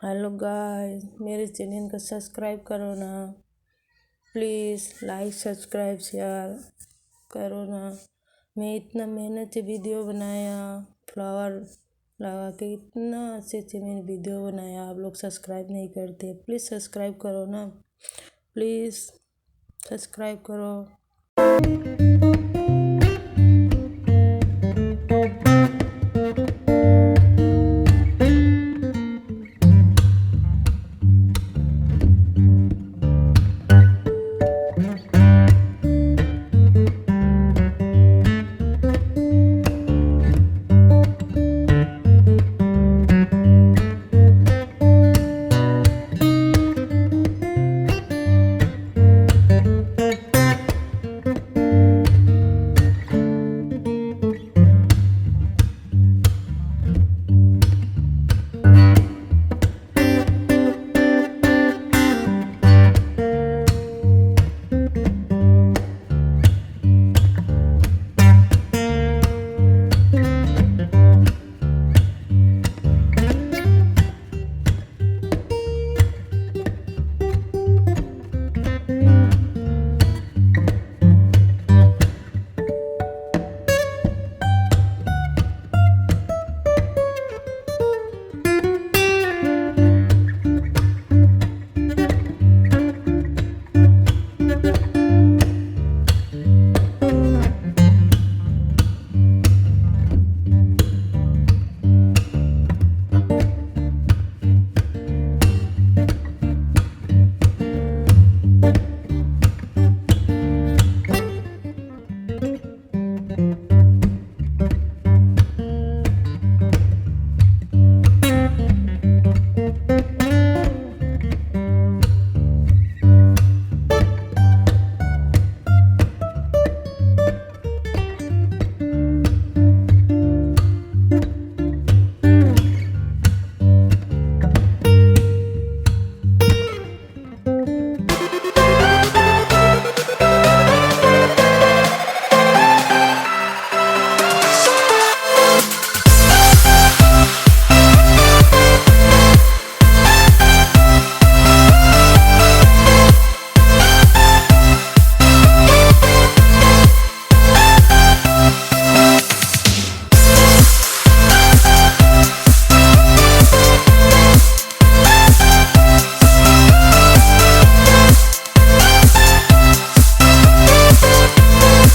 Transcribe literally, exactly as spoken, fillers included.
Hello guys, मेरे channel का subscribe करो ना प्लीज़। लाइक सब्सक्राइब शेयर करो ना। मैं इतना मेहनत से वीडियो बनाया, फ्लावर लगा के इतना अच्छे अच्छे मैंने वीडियो बनाया, आप लोग सब्सक्राइब नहीं करते। प्लीज़ सब्सक्राइब करो ना, प्लीज़ सब्सक्राइब करो।